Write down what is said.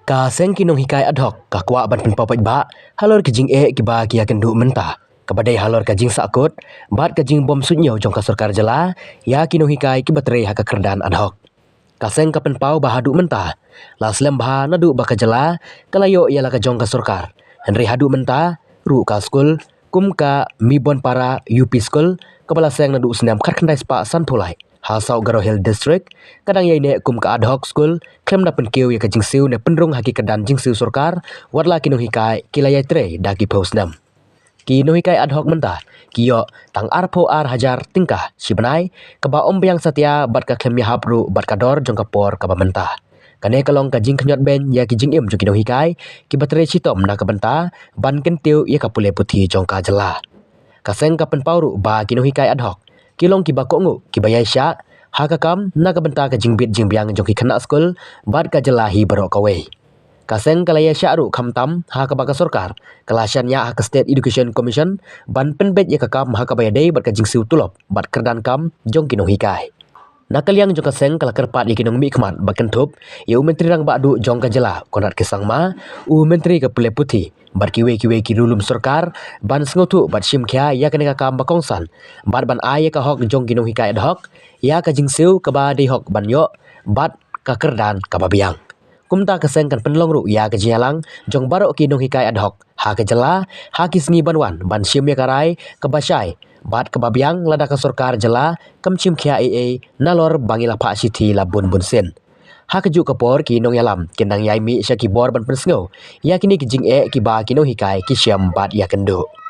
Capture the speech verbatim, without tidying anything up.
Ka seng ki nonghikai ad hoc ka kwah ban pynpaw paidbah halor ki jingeh kiba ki ïakynduh mynta, kaba dei halor ka jingsahkut bad ka jingbym suidñiew jong ka sorkar jylla ïa ki nonghikai kiba trei ha ka kyrdan ad hoc. Ka seng ka pynpaw ba haduh mynta la slem bha naduh ba ka jylla ka la ïoh ïa la ka jong ka sorkar, hynrei haduh mynta ruh ka skul kum ka Mibonpara U P School, kaba la seng naduh u snem khatkhyndai spah sanphew lai ha South Garo Hills District, ka dang ïaineh kum ka ad hoc school khlem da pynkiew ïa ka jingsiew ne pynrung ha ki kyrdan jingsiew sorkar, wat la ki nonghikai ki la ïatrei da ki phew snem. Ki nonghikai ad hoc mynta ki ïoh tang arphew ar hajar tyngka shi bnai, kaba ym biang satia bad ka khlem ïahap ruh bad ka dor jong ka por kaba mynta. Kane ka long ka jingkhynñiot beiñ ïa ki jingim jong ki nonghikai kiba trei shitom na ka bynta ban kyntiew ïa ka pule puthi jong ka jylla. Ka seng ka pynpaw ruh ba ki nonghikai ad hoc ki long kiba kohnguh, kiba ïaishah ha ka kam na ka bynta ka jingbit jingbiang jong ki khynnah skul bad ka jylla hi baroh kawei. Ka seng ka la ïaishah ruh khamtam ha kaba ka sorkar ka la shaniah ha ka State Education Commission ban pynbeit ïa ka kam ha kaba ïadei bad ka jingsiew tulop bad kyrdan kam jong ki nonghikai. Na ka liang jong ka seng ka la kyrpad ïa ki nongmihkhmat ba kynthup ïa u Myntri Rangbah Duh jong ka jylla Conrad K Sangma, u Myntri ka pule puthi bad kiwei kiwei ki riewlum sorkar ban sngewthuh bad shim khia ïa kane ka kam ba kongsan bad ban ai ïa ka hok jong ki nonghikai ad hoc ïa ka jingsiew kaba dei hok ban ïoh bad ka kyrdan kaba biang. Kumta ka seng kan pynlong ruh ïa ka jingïalang jong baroh ki nonghikai ad hoc ha ka jylla ha ki sngi ban wan ban shim ïa ka rai kaba shai bad kaba biang lada ka sorkar jylla kam shim khia ei ei nalor ba ngi la phah shithi la bun bun sien. Ha kajuh ka por ki nongïalam kin nang ïai mih sha ki bor ban pynsngew ïa kine ki jingeh kiba ki nonghikai ki shem bad ïakynduh.